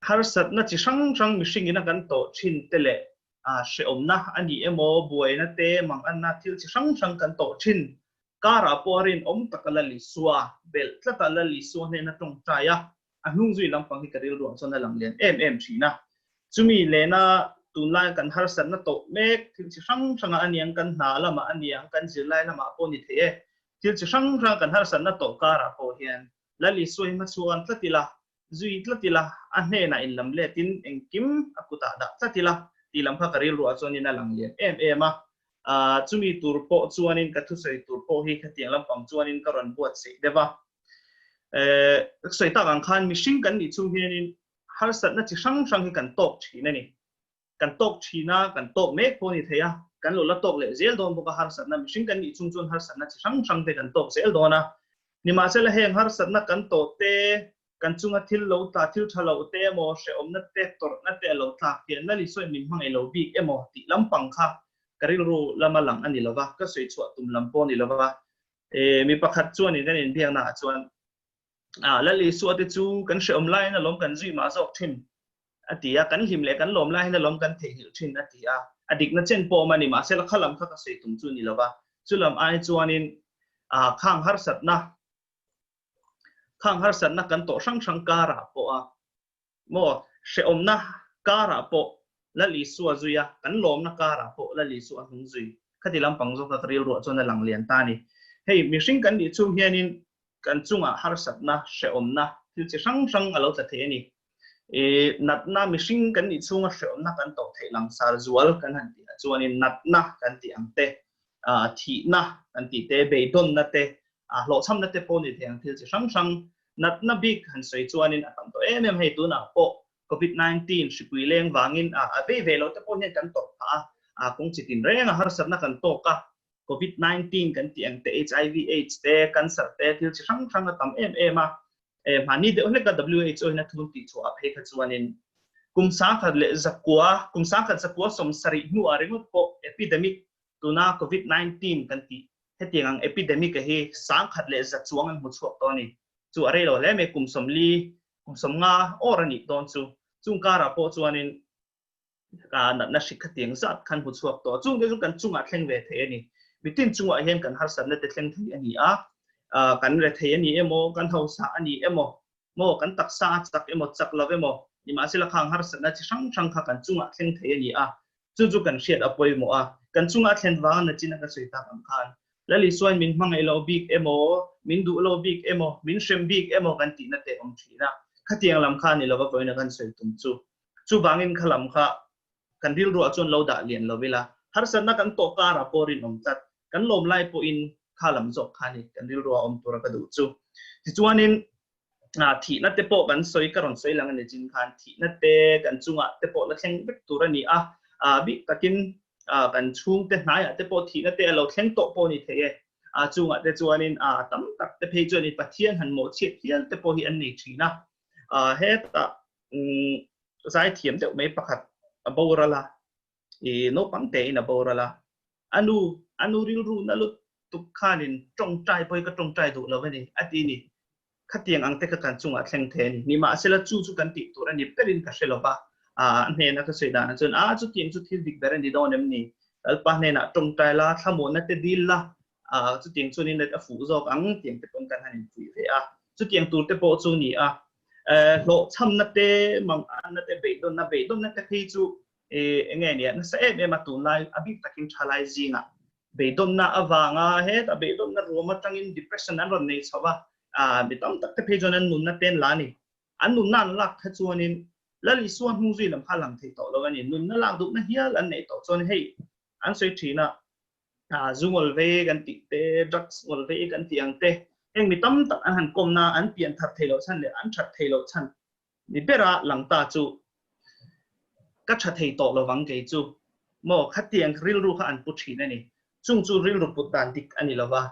Harsatna chi hrang hrang mihringin a kan tawh thin te leh hrehawmna a ni emaw, buaina te, manganna thil chi hrang hrang kan tawh thin karah pawh a rinawm taka Lal Isua belh tlata Lal Isua hnena tawngtai a, a hnung zui lampang hi ka rilruah chuan a lang lian em em thin a. Chumi lena tunlai kan harsatna tawh mek thil chi hrang hrangah a niang, kan hna lamah a niang, kan zirlai lamah pawh ni thei e, thil chi hrang hranga kan harsatna tawh karah pawh hian Lal Isua hi hmachhuan tlat ila, zui tlat ila, a hnenah inlam letin engkim a kutah dah tlat ila tih lam kha ka rilruah chuanin a lang lian em em a. Chumi tur pawh chuanin ka thusawi tur pawh hi khatiang lampang chuanin ka rawn buatsaih deuh a. Ka sawi tak ang khan mihring kan nih chung hianin harsatna chi hrang hrang hi kan tawk thin a ni. Kan tawk thin a, kan tawk mek pawh a ni thei a, kan lo la tawk leh zel dawn bawk a harsatna mihring kan nih chung chuan harsatna chi hrang hrang te kan tawk zel dawn a. Nimahsela heng harsatna kan tawh te, kan chunga thil lo tla, thil tha lo te emaw, hrehawmna te, tawrhna te a lo tlak hian Lal Isuain min hmangaih lo bik emaw tih lampang kha ka rilru lama lang a ni lova, ka sawi chhuah tum lam pawh a ni lova. Mi pakhat chuanin kan inbiaknaah chuan, Lal Isua te chu kan hrehawm laiin alawm kan zui mah zawk thin a ti a, kan hlim leh kan lawm laiin alawm kan theihnghilh thin a ti a, a dikna chen pawh awm a ni, mahse la kha lam kha ka sawi tum chu a ni lova, chu lam ai chuanin khang harsatna khang harsatna kan tawh hrang hrang karah pawh a Maw, hrehawmna karah pawh Lal Isua zui a, kan lawmna karah pawh Lal Isua a hnung zui. Khati lampang zawka ka rilruah chuan a lang lian ta a ni. Hei, mihring kan nih chhung hianin kan chungah harsatna, hrehawmna, thil chi hrang hrang a lo tla thei a ni. I natna, mihring kan nih chhunga hrehawmna kan tawh theih langsar zual kan han tihah chuanin natna kan tih ang te, thihna kan tih te, beidawnna te, hlawhchhamna te pawh ni thei ang thil chi hrang hrang Natna bik han sawi chuanin a tam tawh em em hei tunah pawh Covid 19 hripui leng vangin a vei ve lo te pawh hian kan tawrh phah a, kawng chi tin reng a harsatna kan tawk a, Covid 19 kan tih ang te, HIV AIDS te, cancer te thil chi hrang hrang a tam em em a, mahni deuh hlek a WHO in a thun tih chhuah phei kha chuanin kum sangkhat leh zakua kum sangkhat zakua 70 hnuah ringawt pawh epidemic tuna Covid 19 kan tih Hetiang ang epidemic a hi 1100 chuang an hmu chhuak tawh a ni. Chu a rei lo hle mai, kum 40, kum 50 awr a nih dawn chu. Chung karah pawh chuanin natna hrik khatiang zat khan hmu chhuak tawh. Chungte chu kan chungah thleng ve thei a ni. Mitin chungah hian kan harsatna te thleng thei a ni a, kan rethei a ni emaw, kan hausa a ni emaw, maw kan taksa a chak emaw chak lo emaw, nimahsela khang harsatna chi hrang hrang kha kan chungah thleng thei a ni a. Chu chu kan hriat a pawimawh a, kan chunga a thlen vanga nachin a ka sawi tak ang khan Lal Isuain min hmangaih lo bik emaw, min duh lo bik emaw, min hrem bik emaw kan tihna te awm thin a, khatiang lam kha ni lova vawiin a kan sawi tum chu. Chuvangin kha lam kha kan rilruah chuan lo dah lian lo ila, harsatna kan tawh karah pawh rinawm tlat, kan lawm lai pawhin kha lam zawk kha ni kan rilruah awm tura ka duh chu. Tichuanin thihna te pawh kan sawi ka rawn sawi lang a ni chin khan thihna te kan chungah te pawh la thleng vek tur a ni a, bik takin kan chhungte hnaiah te pawh thihna te a lo thleng tawh pawh a ni thei e, chungah te chuanin tam tak te phei chuanin Pathian han mawhchhiat hial te pawh hi an nei thin a, hetah zaithiam deuh mai pakhat a boral a, i naupang tein a boral a, a nu a nu rilru na lutuk khanin tawngtai pawh hi ka tawngtai duh lo a ni a ti ni. Khatiang ang te kha kan chungah thleng thei a ni. Nimahsela chu chu kan tih tur a ni berin ka hre lo va, a hnena ka sawi danah chuan a chutiang chu thil dik ber a ni dawn em ni? Lalpa hnenah tawngtai la, thlamuanna te dil la, chutiang chuanin a fuh zawk ang tiang te pawn kan han infuih ve a. Chutiang tur te pawh chu ni a, hlawhchhamna te, manganna te, beidawnna, beidawnna te phei chu eng nge nia nasa em em a tunlai a bik takin thalai zingah beidawnna avanga heta beidawnna ruam atangin depression an rawn nei chho a, mi tam tak te phei chuan an nunna te an la a ni. An nunna an lak kha chuanin Lal Isua hnung zui lam kha a lang thei tawh lo a ni. Nunna lak duhna hial an neih tawh chuan hei an sawi thin a, zu ngawl vei kan tih te, drugs ngawl vei kan tih ang te, heng mi tam tak an han kawmna an pian thar thei loh chhan leh an that thei loh chhan Ni bera lang ta chu ka tha thei tawh lovang kei chu maw khatiang rilru kha an pu thin a ni. Chung chu rilru put dan dik a ni lova.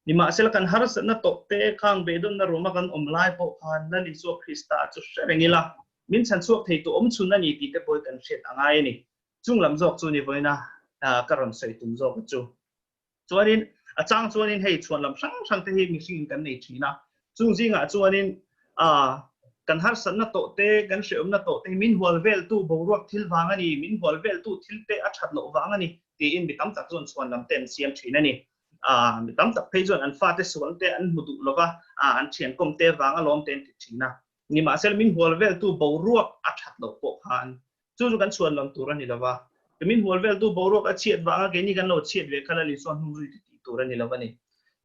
Nimahsela kan harsatna tawh te khang beidawnna ruma kan awm lai pawh khan Lal Isua Krista chu hre reng ila, min chhanchhuak thei tu awm chhun a ni tih te pawh hi kan hriat a ngai a ni. Chung lam zawk chu ni vawiina ka rawn sawi tum zawk a chu. Chuanin a chang chuanin hei chhuan lam hrang hrang te hi mihringin kan nei thin a, chung zingah chuanin. Kan harsatna tawh te, kan hrehawmna tawh te hi min hual veltu boruak thil vang a ni, min hual veltu thil te a that loh vang a ni tiin mi tam tak chuan chhuan lam te an siam thin a ni. Mi tam tak phei chuan an fate sual te an hmu duh lova, an thiankawm te vang alawm te an ti thin a. Nimahsela min hual veltu boruak a that loh pawh khan Chu chu kan chhuan lam tur a ni lo va, ke min hual veltu boruak a chhiat vanga keini kan lo chhiat ve kha Lal Isua hnung zui te tih tur a ni lo a ni.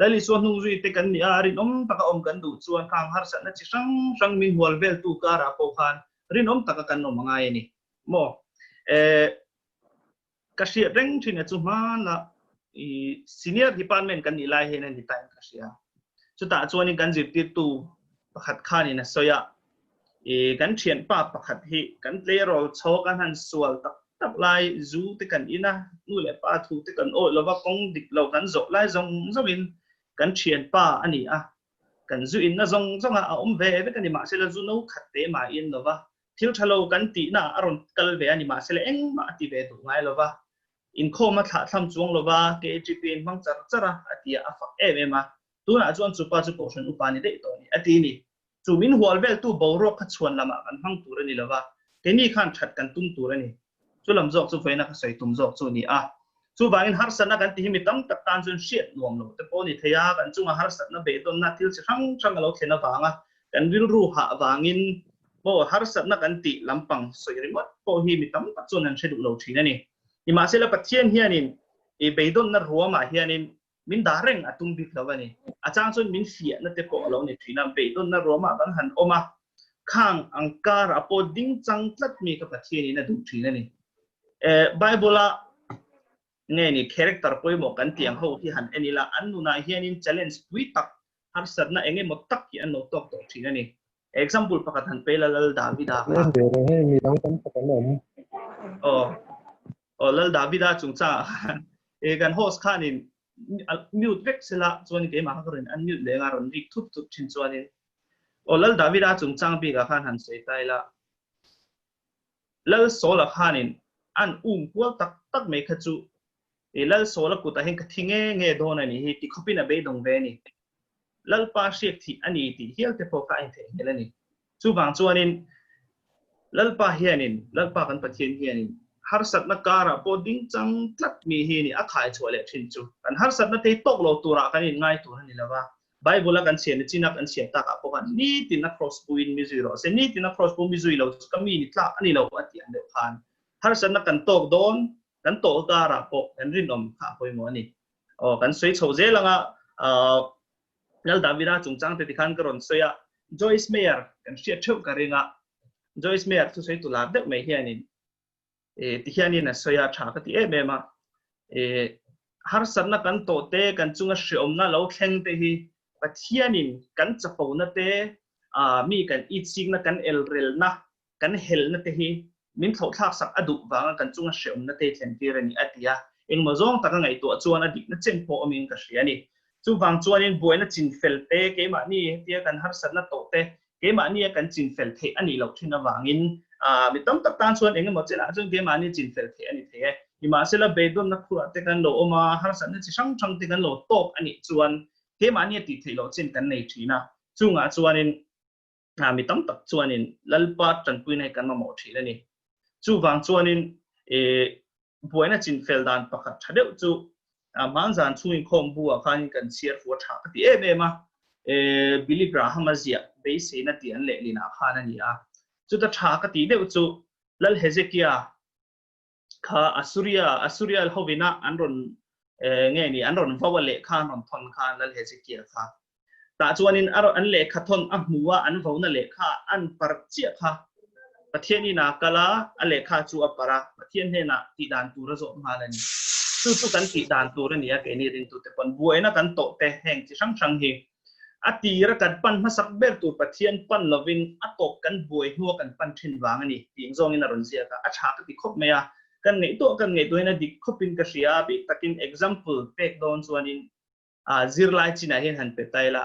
Lal Isua hnung zui te kan nih a, rinawm taka awm kan duh chuan khang harsatna chi hrang hrang min hual veltu karah pawh khan rinawm taka kan awm a ngai a ni maw? Eh, Ka hriat reng thin a chu hmana i senior department kan nih lai hian a ni ta in ka hria. Chutah chuanin kan zirtirtu pakhat khanin a sawi a, i kan thianpa pakhat hi kan tleirawl chho kan han sual tak tak lai zu te kan in a, nu leh pa thu te kan awih lova kawng dik lo kan zawh lai zawng zawngin kan thianpa a ni a, kan zu inna zawng zawngah a awm ve vek a ni mahsela zu no khat te mah in lova Thil tha lo kan tihna a rawn kal ve a ni mahse le engmah a ti ve duh ngai lo va, inkhawm a thlahthlam chuang lo va, KHP in hmang char char a, a ti a, a fak em em a. Tunah chuan chu pa chu Kohhran upa ni daih tawh a ni, a ti ni. Chu min hual veltu boruak kha chhuan lamah kan hmang tur a ni lo va, keini khan that kan tum tur a ni. Chu lam zawk chu vawiina ka sawi tum zawk chu a ni a. Chuvangin harsatna kan tih hi mi tam tak tan chuan hriat nuam lo te pawh a ni thei a, kan chunga harsatna beidawnna thil chi hrang hrang a lo thlen avanga kan rilru hah vangin maw harsatna kan tih lampang sawi ringawt pawh hi mi tam tak chuan an hre duh lo thin a ni. Nimahsela Pathian hianin i beidawnna ruamah hianin min dah reng a tum bik lo a ni. A chang chuan min fiahna te pawh a lo ni thin a, beidawnna ruamah kan han awm a, khang ang karah pawh ding chang tlat mi kha Pathianin a duh thin a ni. Bible-a nge ni character pawimawh kan tih ang ho hi han en ila, an nunah hianin challenge pui tak, harsatna eng emaw tak hi an lo tawk tawh thin a ni. Example pakhat han pe ila Lal Davida kha. Hei mi dang tam tak an awm. Aw. Aw Lal Davida chungchangah khan e kan host khanin mute vek sela chuan keimah kha ka rawn unmute leh anga rawn rik thut thut thin chuanin aw Lal Davida chungchang bikah khan han sawi ta ila Lal Sawla khanin an um kual tak tak mai kha chu e Lal Sawla kutah hian ka thi nge nge dawn a nih hi ti khawpin a beidawng ve a ni. Lalpa hriak thih a ni tih hial te pawh kha a intheihnghilh a ni. Chuvang chuanin Lalpa hianin, Lalpa kan Pathian hianin harsatna karah pawh ding chang tlat mi hi ni a khai chhuah leh thin chu. Kan harsatna thei tawk lo turah kan inngai tur a ni lo va. Bible-a kan chhiar ni china kan chhiar takah pawh khan nitin a cross puin mi zui rawh se, nitin a cross pu mi zui lo chu ka mi ni tlak a ni lo a tih ang deuh khan harsatna kan tawk dawn, kan tawh karah pawh kan rinawm kha a pawimawh a ni. Aw kan sawi chho zel anga Lal Davida chungchang te tikhan ka rawn sawi a, Joyce Meyer kan hriat theuh ka ring a, Joyce Meyer chu sawi tu lar deuh mai hianin e tihianin a sawi a, tha ka ti em em a, e harsatna kan tawh te, kan chunga hreawmna lo thleng te hi Pathianin kan chapona te, mi kan itsikna, kan elrelna kan helna te hi min thlauhthlak sak a duh vanga kan chunga hreawmna te thlen tir a ni a ti a, engmaw zawng taka ngaihtuah chuan a dikna chen pawh awmin ka hria a ni. Chuvang chuanin buaina chinfel te, keimahni hetia kan harsatna tawh te, keimahnia kan chinfel theih a nih loh thin avangin mi tam tak tan chuan engemaw chenah chuan keimahni chinfel theih a ni thei e. Nimahsela beidawnna khurah te kan lo awm a, harsatna chi hrang hrang te kan lo tawk a nih chuan keimahnia tih theih loh chin kan nei thin a, chungah chuanin mi tam tak chuanin Lalpa tanpuina hi kan mamawh thin a ni. Chuvang chuanin buaina chinfel dan pakhat tha deuh chu hmanzan chhung inkhawm bu ah khanin kan chhiar fu a tha ka ti em em a, Billy Graham-a ziah beiseina tih an lehlin ah khan a ni a. Chuta tha ka tih deuh chu Lal Hezekia kha Assuria, Assuria hovina an rawn nge ni an rawn vau a lehkha an rawn thawn kha Lal Hezekia kha. Tah chuanin a an lehkha thawn a hmu a, an vona lehkha an parh chiah kha Pathian inah a kal a, a lehkha chu a parh a, Pathian hnenah tih dan tur a zawh nghal a ni. Chu chu kan tih dan tur a ni a, keini rintute pawn buaina kan tawh te heng chi hrang hrang hi A tira kan pan hmasak ber tur Pathian pan lovin a tawp kan buai hnua kan pan thin vang a ni tih zawngin a rawn ziak a, a tha ka ti khawp mai a, kan ngaihtuah kan ngaihtuahin a dik khawpin ka hria a, bik takin example pek dawn chuanin zirlai chinah hian han pe ta ila,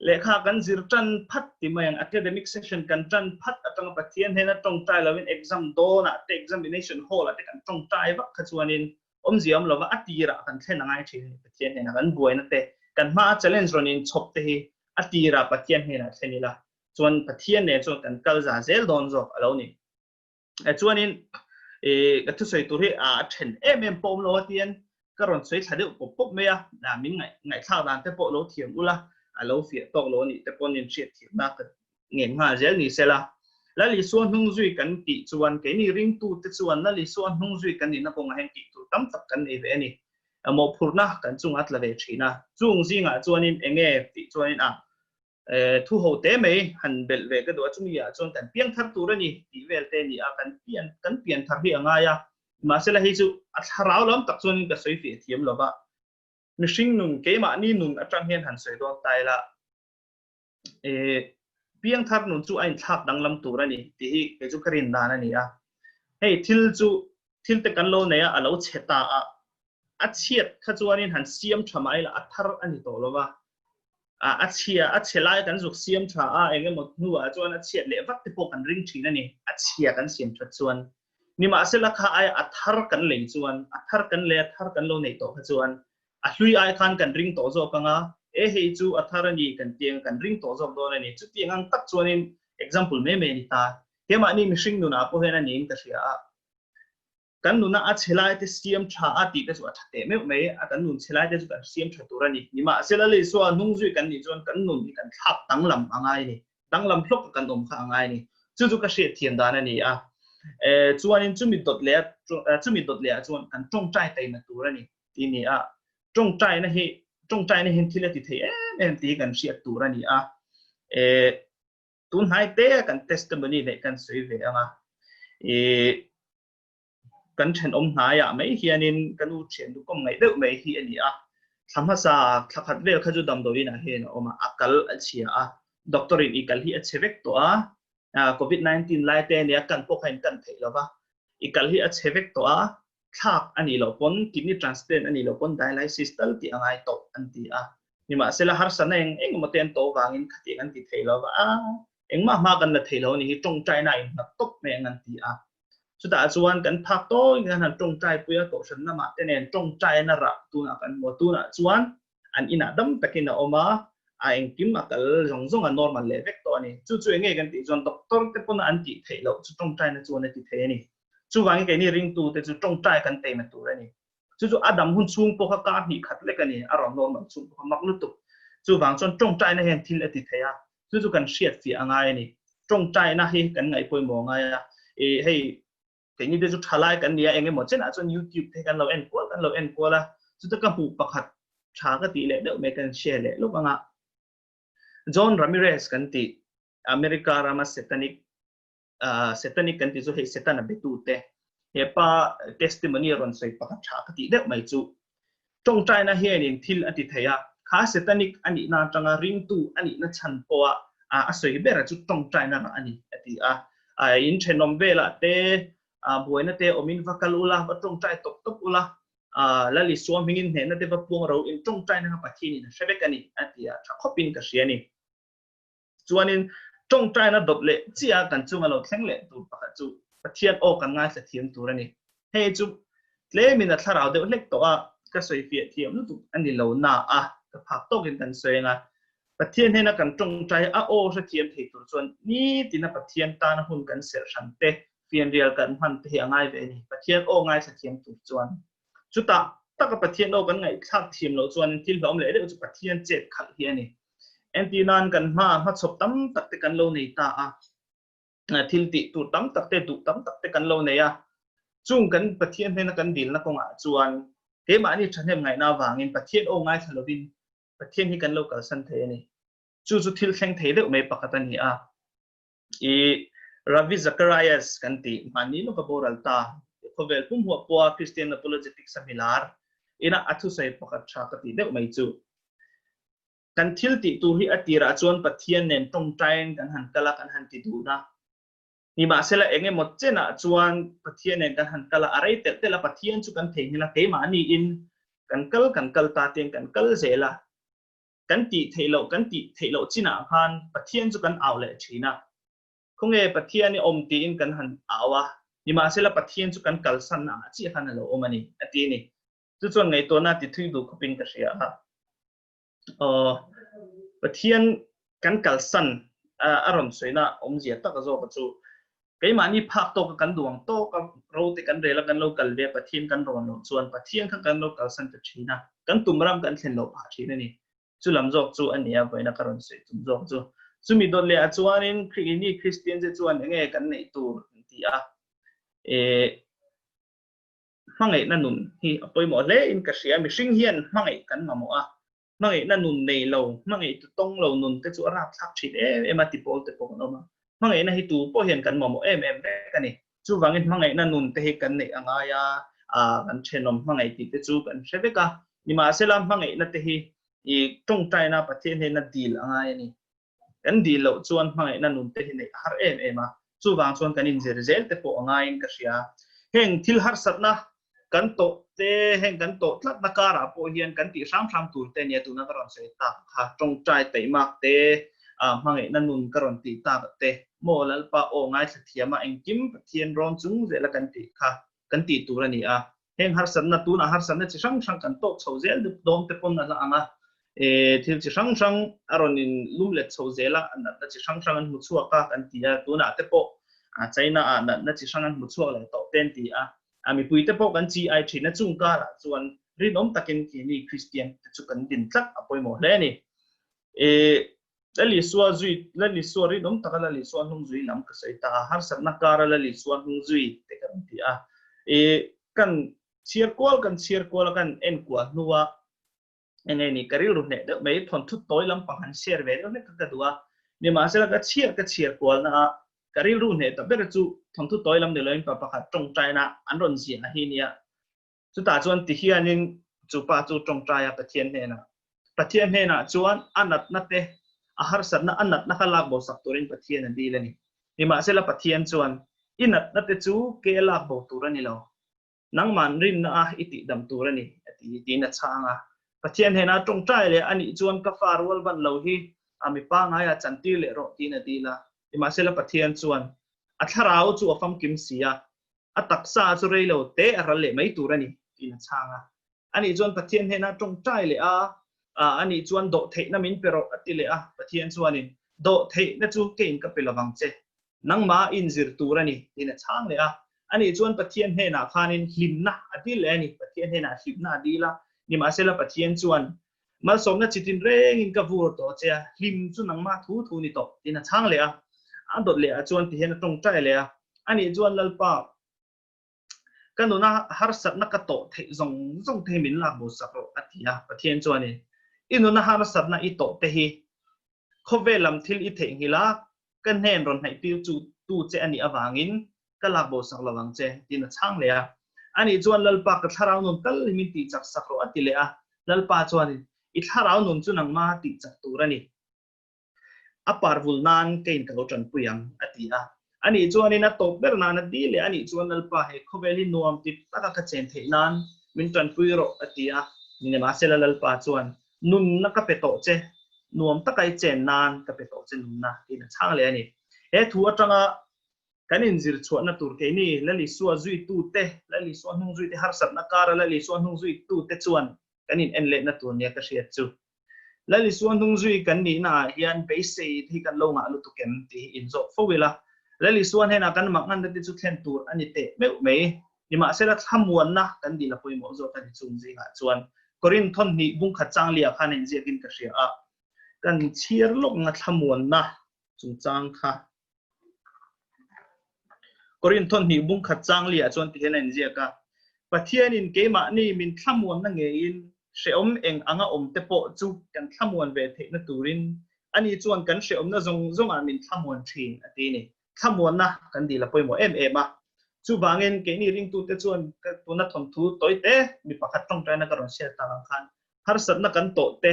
lehkha kan zir tan phat ti mai ang, academic session kan tan phat atanga Pathian hnena tawngtai lovin exam dawnah te examination hall ah te kan tawngtai vak kha chuanin Awmzia awm lova a tirah kan thlen a ngai thin a ni. Pathian hnenah kan buaina te, kan hmaa challenge rawn inchhawp te hi a tirah Pathian hnenah thlen ila. Chuan Pathian nen chuan kan kal za zel dawn zawk a lo ni. Chuanin ka thusawi tur hi a then em em pawh awm lo a tian ka rawn sawi thla deuh pawp pawp mai a, min ngaihthlak dan te pawh lo thiam ula, a lo fiah tawk lo a nih te pawhin hriat thiamna ka ngen nghal zel ni sela. Lal Isua hnung zui kan tih chuan keini ringtute chuan Lal Isua hnung zui kan nihna kawngah hian tih tur tam tak kan nei ve a ni. Mawhphurhna kan chungah a tla ve thin a, chung zingah chuanin enge tih chuanin a Thu ho te mai han belh ve ka duh a, chumi ah chuan kan piang thar tur a ni tih vel te a ni a, kan pian kan pian thar hi a ngai a, mahsela hei chu a thlarau lam tak chuanin ka sawi fiah thiam lo va, mihring nun keimahni nun atang hian han sawi dawn ta ila, piang thar nun chu a inthlak danglam tur a ni tih hi kei chu ka rin dan a ni a, hei thil chu thil te kan lo nei a, a lo chhe ta a, a chhiat kha chuanin han siam tha mah ila a thar a ni tawh lo va, a chhia a chhe lai kan zuk siam tha a, eng emaw hnuah chuan a chhiat leh vat te pawh kan ring thin a ni, a chhia kan siam that chuan. Nimahsela kha aia a thar kan lei chuan, a thar kan lei a thar kan lo neih tawh kha chuan a hlui ai khan kan ring tawh zawk ang a, e hei chu a thar a ni kan ti ang kan ring tawh zawk dawn a ni. Chutiang ang tak chuanin example mai mai a ni ta. Keimahni mihring nunah pawh hian a niin ka hria a. Kan nuna a chhe laite siam tha a tih te chu a tha teh meuh mai a, kan nun chhe laite chu kan siam tha tur a ni. Nimahsela Isua hnung zui kan nih chuan kan nun hi kan thlak danglam a ngai a ni, danglam hlawk a kan awm kha a ngai a ni. Chu chu ka hriatthiam dan a ni a. Chuanin chumi dawt leh a, chumi dawt leh ah chuan kan tawngtai taima tur a ni tih a ni a. Tawngtaina hi, tawngtaina hian thil a ti thei em em tih hi kan hriat tur a ni a. Tun hnai te a kan testimony neih kan sawi ve ang a. Kan thenawm hnaiah mai hianin ka nu thian duhkawm ngaih deuh mai hi a ni a, thla hmasa thla khat vel kha chu damdawiin ah hian a awm a, a kal a chhia a, doctor in i kal hi a chhe vek tawh a, covid 19 lai te ania kan pawh kha in kan theih lo va, i kal hi a chhe vek tawh a, thlak a nih loh pawn kidney transplant a nih loh pawn dialysis tal tih a ngai tawh an ti a, nimahsela harsatna eng eng emaw te an tawh vangin khatiang an ti thei lo va, a engmah hma kan la thei lo a ni hi tawngtaina a innghat tawp mai ang an ti a. Chutah chuan kan phak tawi in kan han tawngtai pui a, kohhran lamah te nen tawngtaina rah tunah kan hmu a, tunah chuan an inah dam takin a awm a, a engkim a kal zawng zawng a normal leh vek tawh a ni. Chu chu eng nge kan tih chuan doctor te pawn an tih theih loh chu tawngtaina chuan a ti thei a ni. Chuvangin keini ringtu te chu tawngtai kan teima tur a ni. Chu chu a dam hun chhung pawh kha kar hnih khat lek a ni, a rawn normal chhung pawh kha mak lutuk. Chuvang chuan tawngtaina hian thil a ti thei a, chu chu kan hriat fiah a ngai a ni. Tawngtaina hi kan ngaih pawimawh a ngai a, i hei keini te chu thalai kan ni a, eng emaw chenah chuan YouTube te hi kan lo en kual kan lo en kual a, chuta ka hmuh pakhat tha ka tih leh deuh mai kan share leh lawk ang a. John Ramirez kan tih America rama Satanic Satanic kan tih chu hei Setana betu te hepa testimony a rawn sawi pakhat tha ka tih deuh mai chu tawngtaina hianin thil a ti thei a, kha Satanic a nihna atanga ringtu a nihna chhan pawha a sawi bera chu tawngtaina rah a ni a ti a. In thenawm velah te buaina te awmin va kal ula, va tawngtai tawp tawp ula, Lal Isua hmingin hnehna te va puang ro in tawngtaina kha Pathianin a hre vek a ni a ti a, tha khawpin ka hria a ni. Chuanin tawngtaina dawt leh chiah kan chunga lo thleng leh tur pakhat chu Pathian aw kan ngaithla thiam tur a ni. Hei chu tlemin a thlarau deuh hlek tawh a, ka sawi fiah thiam lutuk a ni lo na a, ka phak tawkin kan sawi ang a. Pathian hnena kan tawngtai a aw hrethiam thei tur chuan nitina Pathian tana hun kan serh hran te, fianrial kan hman te hi a ngai ve a ni. Pathian aw ngaithla thiam tur chuan. Chutah taka Pathian aw kan ngaihthlak thiam loh chuan thil hlawm leh deuh chu Pathian chet khalh hi a ni. Entirnan kan hma hmachhawp tam tak te kan lo nei ta a, thil tih tur tam tak te, duh tam tak te kan lo nei a, chung kan Pathian hnena kan dilna kawngah chuan keimahni thahnem ngaihna avangin Pathian aw ngaithla lovin Pathian hi kan lo kalsan thei a ni. Chu chu thil thleng thei deuh mai pakhat a ni a. I Ravi Zacharias kan tih hmanni lawka boral ta khawvel pum huah pawha Christian Apologetics a hmilar ina a thusawi pakhat tha ka tih deuh mai chu. Kan thil tih tur hi a tirah chuan Pathian nen tawngtaiin kan han kal a, kan han ti dun a. Nimahsela eng emaw chenah chuan Pathian nen kan han kal a, a rei telh telh a, Pathian chu kan theihnghilh a, keimahniin kan kal kan kal ta tiin kan kal zel a. Kan tih theih loh kan tih theih loh chinah khan Pathian chu kan au leh thin a. Khawnge Pathian i awm tiin kan han au a, nimahsela Pathian chu kan kalsanna ah chiah khan a lo awm a ni, a ti a ni. Chu chuan ngaihtuahna ti thui duh khawpin ka hria a. Aw, Pathian kan kalsan A rawn sawina awmzia tak zawk chu keimahni phak tawka kan duang tawka ro te kan rel a kan lo kal ve a Pathian kan rawn loh chuan Pathian kha kan lo kalsan ta thin a, kan tum ram kan thlen loh phah thin a ni. Chu lam zawk chu a nia vawiina ka rawn sawi tum zawk chu. Chumi dawt leh ah chuanin Khrihni Kristian te chuan enge kan neih tur an ti a, eh hmangaihna nun hi a pawimawh hle in ka hria. Mihring hian hmangaih kan mamawh a, hmangaihna nun nei lo, hmangaih tu tawng lo nun te chu a rapthlak thin em em a ti pawl te pawh kan awm a. Hmangaihna hi tu pawh hian kan mamawh em em vek a ni. Chuvangin hmangaihna nun te hi kan neih a ngai a, kan thenawm hmangaih tih te chu kan hre vek a. Nimahsela hmangaihna te hi i tawngtaina Pathian hnena dil a ngai a ni. Kan dil loh chuan hmangaihna nun te hi neih a har em em a, chuvang chuan kan inzir zel te pawh a ngaiin ka hria. Heng thil harsatna kan tawh te, heng kan tawh tlatna karah pawh hian kan tih hram hram tur te nia tuna ka rawn sawi tak kha, tawngtai taihmak te, hmangaihna nun ka rawn tih tak te, maw Lalpa aw ngaithla thiama engkim Pathian rawn chung zela kan tih kha kan tih tur a ni a. Heng harsatna tunah harsatna chi hrang hrang kan tawk chho zel dawn te pawn a hla ang a, thil chi hrang hrang a rawn in lum let chho zel a, natna chi hrang hrang an hmu chhuak a kan ti a, tunah te pawh China ah natna chi hrang an hmu chhuak leh tawh te an ti a, mipui te pawh kan chi ai thin a, chung karah chuan rinawm takin keini Kristian te chu kan din tlat a pawimawh hle a ni. Lal Isua zui, Lal Isua rinawm taka Lal Isua hnung zui lam ka sawi ta a, harsatna kara Lal Isua hnung zui te ka rawn ti a. I kan chhiar kual kan chhiar kual a kan en kual hnua eng nge ni ka rilru hneh deuh mai thawnthu tawi lampang han share ve deuh hlek kha ka duh a. Nimahsela ka chhiar ka chhiar kualna a ka rilru hneh ta ber chu thawnthu tawi lam ni loin pa pakhat tawngtaina an rawn ziah hi nia. Chutah chuan ti hianin chu pa chu tawngtai a Pathian hnenah. Pathian hnenah chuan a natna te, a harsatna, a natna kha lak bo sak turin Pathian a dil a ni. Nimahsela Pathian chuan, I natna te chu ke a lak bo tur a ni lo. Nangman rinna a i tihdam tur a ni, a ti, tiin a chhang a. Pathian hnenah tawngtai leh a nih chuan ka fa rual ban lo hi a mi pangaia chantir leh rawh, tiin a dil a. Nimahsela Pathian chuan, A thlarau chu a famkim si a, A taksa chu rei lo te a ral leh mai tur a ni, tiin a chhang a. Ani chuan Pathian hnenah tawngtai leh a, Ani chuan dawhtheihna min pe rawh, a ti leh a. Pathian chuanin, Dawhtheihna chu keiin ka pe lovang che, nangmah inzir tur a ni, tiin a chhang leh a. Ani chuan Pathian hnenah khanin hlimna a dil leh a ni, Pathian hnenah hlimna a dil a. Nimahsela Pathian chuan, Malsawmna chitin rengin ka vur tawh che a, hlim chu nangmah thu thu ni tawh, tiin a chhang leh a. A dawt leh ah chuan tihian a tawngtai leh a, Anih chuan Lalpa, ka nuna harsatna ka tawh theih zawng zawng te hi min lak bo sak rawh, a ti a. Pathian chuanin, I nuna harsatna i tawh te hi khawvel lam thil i theihnghilh a, ka hnen rawn hnaih tir chu tu che a nih avangin ka lak bo sak lo ang che, tiin a chhang leh a. Anih chuan Lalpa ka thlarau nun tal hi min tihchak sak rawh a ti leh a. Lalpa chuanin, I thlarau nun chu nangma tihchak tur a ni. A parvul nan keiin ka lo tanpui ang, a ti a. Anih chuanin a tawp ber nan a ti leh a. Anih chuan Lalpa he khawvel hi nuam ti taka ka chen theih nan min tanpui rawh, a ti a. Nimahsela Lalpa chuan, Nunna ka pe tawh che, nuam taka i chen nan ka pe tawh che nunna, tiin a chhang leh a ni. He thu atanga kan inzir chhuahna tur keini Lal Isua zuitute, Lal Isua hnung zuite harsatna kara Lal Isua hnung zuitute chuan kan in en lehna tur nia ka hriat chu. Lal Isua hnung zui kan nihna ah hian beisei te hi kan lo ngah lutuk em tih hi inzawh fo ila. Lal Isua hnenah kan mak nganna te chu thlen tur a ni teh meuh mai. Nimahsela thlamuanna kan dil a pawimawh zawk a ni chung zingah chuan Korinth thawnhnih bungkhat changlia khan a inziakin ka hria a, kan chhiar lawkna thlamuanna chungchang kha Korinth thawnhnih bungkhat changlia chuan ti hian a inziak a, Pathianin keimahni min thlamuanna ngeiin hrehawm eng anga awm te pawh chu kan thlamuan ve theihna turin ani chuan kan hrehawmna zawng zawngah min thlamuan thin a ti a ni. Thlamuanna kan dil a pawimawh em em a. Chuvangin keini ringtute chuan tuna thawnthu tawi te mi pakhat tawngtaina ka rawn share tak ang khan harsatna kan tawh te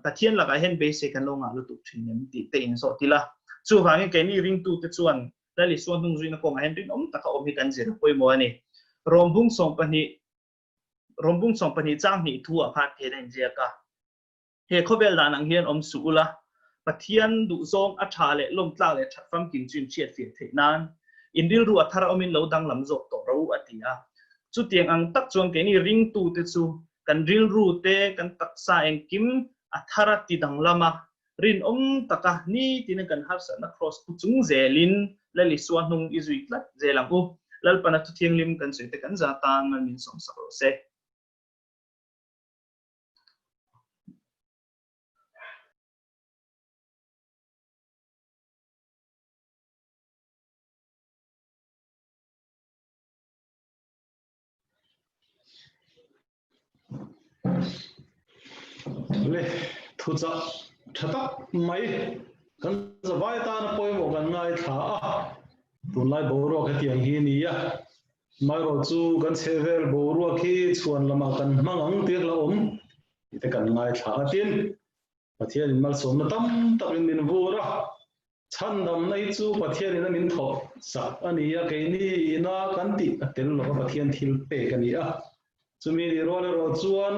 Pathian lakah hian beisei kan lo ngah lutuk thin em tih te inzawh til a. Chuvangin keini ringtute chuan Lal Isua hnung zuina kawngah hian rinawm taka awm hi kan zir a pawimawh a ni. Rawmbung sawmpahnih Rawmbung sawmpahnih chang hnih thu ah khan tihian a inziak a. He khawvel dan ang hian awm suh ula, Pathian duhzawng a tha leh lawmtlak leh that famkim chu inhriat fiah theih nan in rilru a thar awmin lo danglam zawk tawh ro a ti a. Chutiang ang tak chuan keini ringtute chu kan rilru te, kan taksa engkim a thar a ti danglam a. Rinawm taka nitin kan harsatna kraws pu chung zelin Lal Isua hnung i zui tlat zel ang u. Lalpana thu thianghlim kan sawi te kan za tan mal min sawmsak rawh se. Le thuchah tha tak mai kan zavai tana pawimawh kan ngaithla a, tunlai boruak hetiang hi a ni a, amaherawh chu kan chhehvel boruak hi chhuan lamah kan hmang ang tih a hlauhawm tih te kan ngaithla a, tin Pathianin malsawmna tam takin min vur a, chhandamna hi chu Pathianin a min thawh sak a ni a, keini ina kan tih a tel lova Pathian thil pek a ni a. Chumi ni rual erawh chuan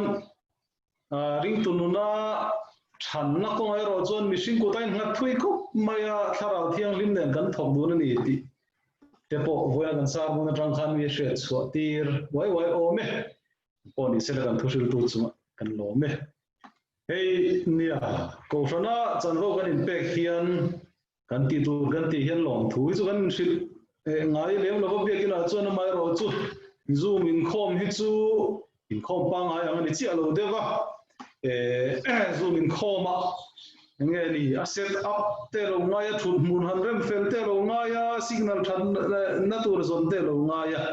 ringtu nuna thanna kawngah erawh chuan mihring kut a innghat thui khawp mai a, Thlarau Thianghlim nen kan thawk dun a ni tih te pawh vawiin kan sermon atang khan mi hriat chhuah tir uai uai awm e. Pawh ni sela kan thuhriltu chungah kan lawm e. Hei nia, Kohhrana chanvo kan inpek hian kan tih tur kan tih hian lawmthu hi chu kan inhrilh ngai lem lo va, biakinah chuan amaherawh chu Zoom inkhawm hi chu inkhawm pangngai ang a ni chiah lo deuh va, Zoom inkhawmah eng nge ni a set up te lo ngai a, thut hmun han rem fel te lo ngai a, signal that na tur zawn te lo ngai a,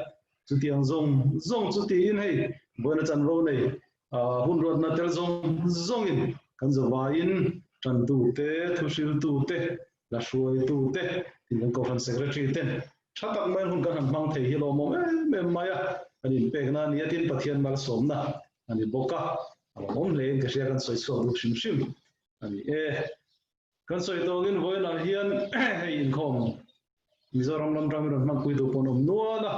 chutiang zawng zawng chu tiin hei vawiina chanvo nei Hun ruatna tel zawng zawngin kan zavaiin tantute, thuhriltute, la hruaitute, tin kan Kohhran Secretary ten tha tak maiin hun kan han hmang thei hi lawmawm em em mai a, kan inpekna a ni a, tin Pathian malsawmna a ni bawk a, a lawmawm hlein ka hria kan sawi chhuak duh hrim hrim a ni e. Kan sawi tawkin vawiinah hian hei inkhawm Mizoram lam ram i rawn hmanpui duh pawh an awm nual a.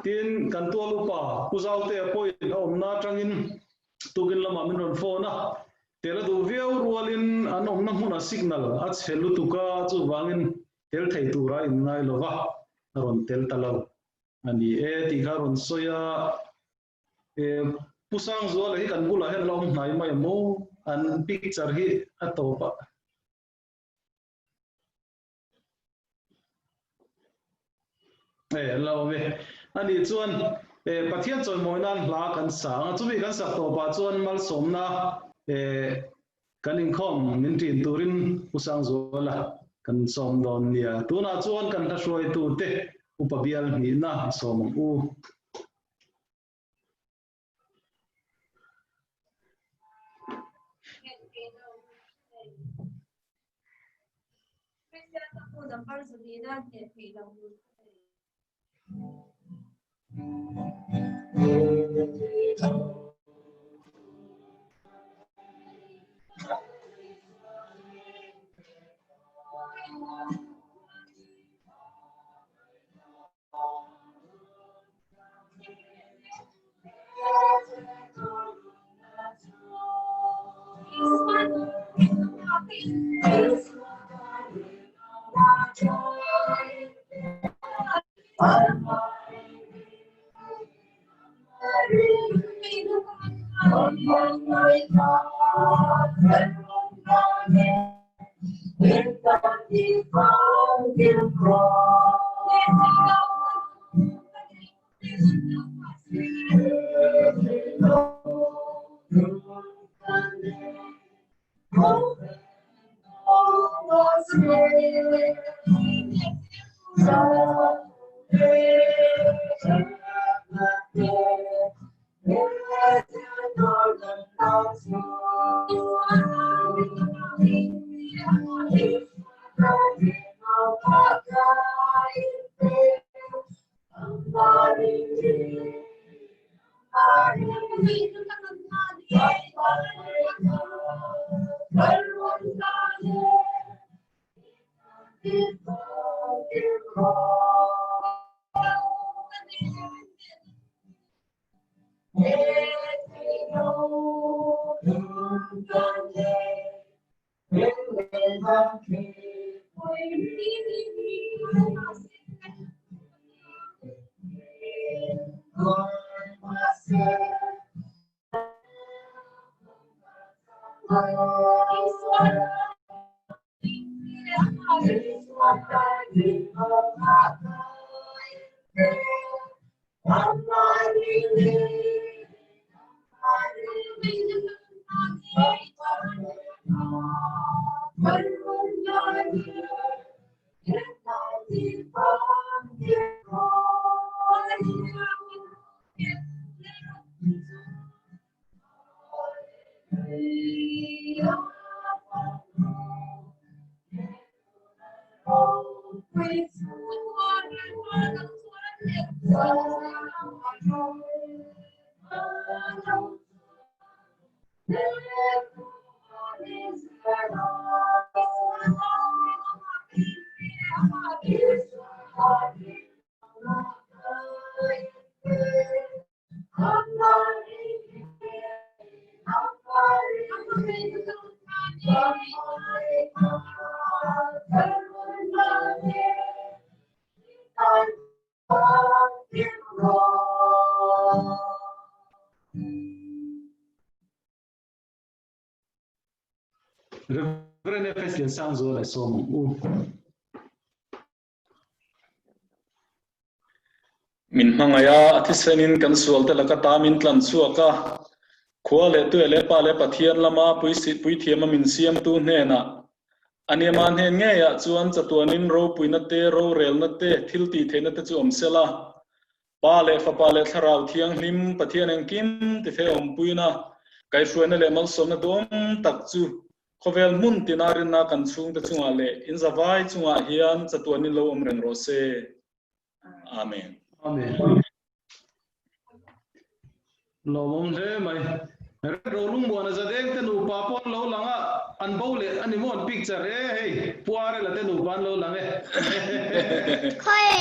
Tin, kan tual upa Pu Zautea pawhin a awmna atangin tukin lamah min rawn phone a. Tel a duh viau rualin an awmna hmunah signal a chhe lutuk a, chuvangin tel thei tura a inngai lo va, a rawn tel ta lo a ni e tih kha a rawn sawi a. Pu Sangzuala hi kan bulah hian a la awm hnai mai maw? An picture hi a tawp a. E, la awm e. Ani chuan e, Pathian chawimawi nan hla kan sang a, chumi kan sak tawpah chuan malsawmna e, kan inkhawm min ṭin turin Pu Sangzuala kan sawm dawn nia. Tunah chuan kan hla hruaitute upa bial hnihna i sawm ang u. Reverend FS Liansangzuala sawm ang u. Min hmangaih a, a thisenin kan sualte laka ta min tlan chhuak a, khua leh tue leh pa leh Pathian lama puithiama min siamtu hnenah a niama hnen ngeiah chuan chatuanin ropuina te, rorelna te, thil tihtheihna te chu awm sela. Pa leh Fapa leh Thlarau Thianghlim Pathian engkim tithei awmpuina, kaihhruaina leh malsawmna duhawm tak chu Khawvel hmun tina rinna kan chhungte chungah leh in zavai chungah hian chatuanin lo awm reng rawh se. Amen. Amen. Lawmawm hle mai. Red Rolung muana zadeng te nupa pawh an lo lang a, an bo leh a ni maw an picture e hei Puare la te nupa an lo lang e. Khawi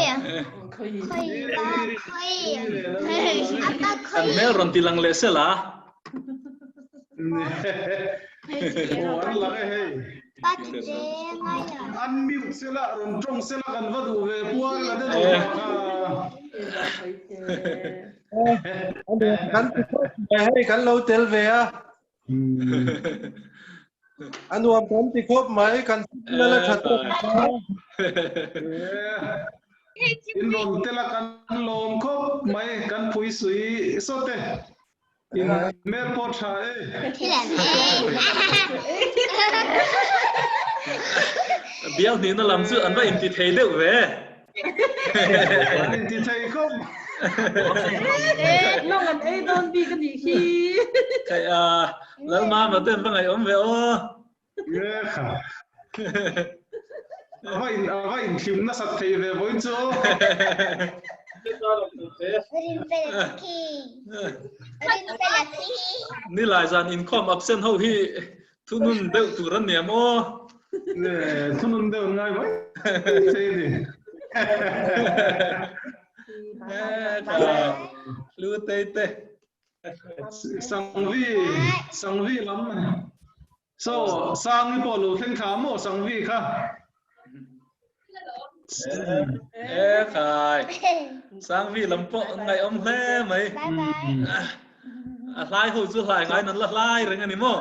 khawi ba khawi apa An khawi hmel rawn ti lang leh sela. Aw an lang e hei. Pa ti te ngai a. An mute sela rawn tawng sela kan va duh ve puar la te duh kha. Kan ti khawp mai hei kan lo tel ve a. A nuam kan ti khawp mai kan la tha tawk a. In rawn tela kan lawm khawp mai kan phui sui sawt e. In hmel pawh tha e. Bial hnihna lam chu an va inti thei deuh ve. An inti thei khawp. Lawng an ei dawn bik a nih hi. Kai a Lalmama te an va ngaihawm ve aw. Nge kha. A va in a va inthlim nasat thei ve vawiin chu aw. Nilai zan inkhawm absent ho hi thunun deuh tur an niam aw. Nge thunun deuh an ngai mai thei ni. Lu tei te. Sangvi Sangvi lam so Sangi pawh lo thleng thla maw Sangvi kha E khai Sangvi lam pawh ngaihawm hle mai a hlai ho chu hlai ngai nan la hlai reng ani maw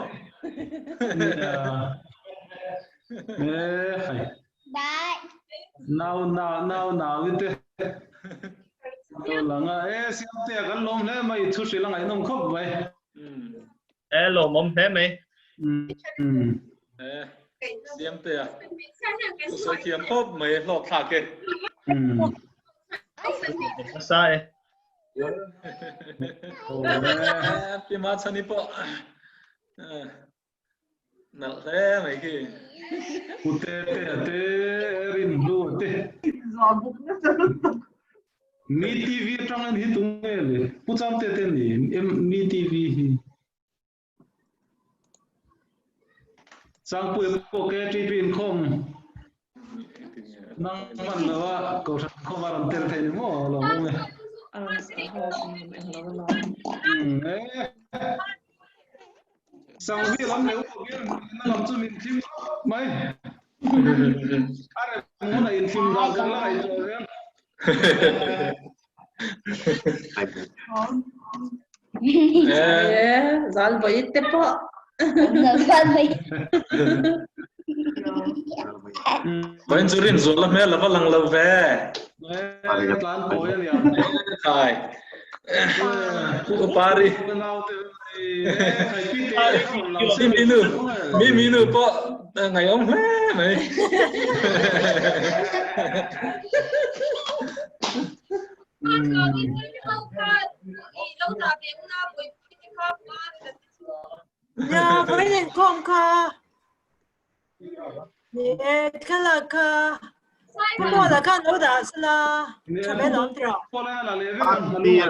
E khai Nau nau nau nau te langa e siam te kan lawm hle mai thu hril a ngaihnawm khawp mai. E lawmawm hle mai. E siam te a thu sawi thiam khawp mai hlawk thlak e. Nasa e. Pi ma chani pawh Nalh hle mai khi. Ute te a te rin hlu a te. Mi TV atang en hi tu nge le? Pu Cham te te ni Mi TV hi. Sangpui pawh KTP inkhawm nang man lo a kohhran khawm a rawn tel thei ni maw lo awm e. Sangvi lam leh upa bial hmuhna lam chu min thlim khawp mai. A rem hmun a inthlim dan kan la ngaihtuah ve ang. Zal vawi te pawh. Zal vawi. Vawiin chu Rinzuala hmel a va lang lo ve. Tlan kawi a nia. Khai. U Pari. Mi minu, mi minu pawh ngaihawm hle mai. Ya, vawiin inkhawm kha. Ni e, thlalak kha. Pu Mawla khan lo dah sela, tha ve lawm tiraw? A tir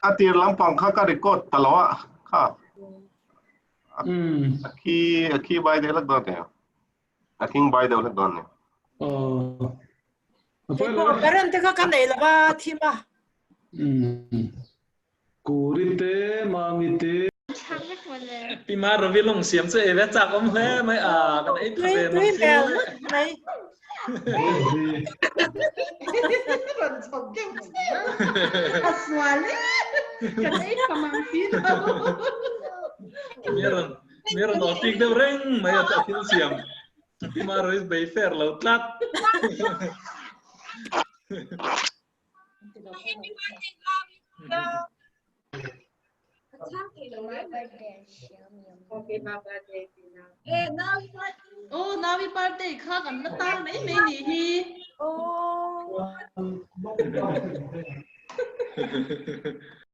a tir lampang kha ka record ta lo a kha. A khi a khi bai deuh hlek dawn nia. A khing bai deuh hlek dawn nia. Keipawh current te kha ka nei lo va thim a. Kuri te, Mami te. Pi Ma Ravi lung siam chu ei ve chak awm hle mai a kan ei pha ve mang si lo le. Mai. Ron chok deuh a sual e kan ei pha mang si lo. Miron miron aw tik deuh reng mai a thil siam. Pi Ma Ravi bei fair lo tlat. Oh, nawi birthday kha kan la tar mai mai ni hi. Oh.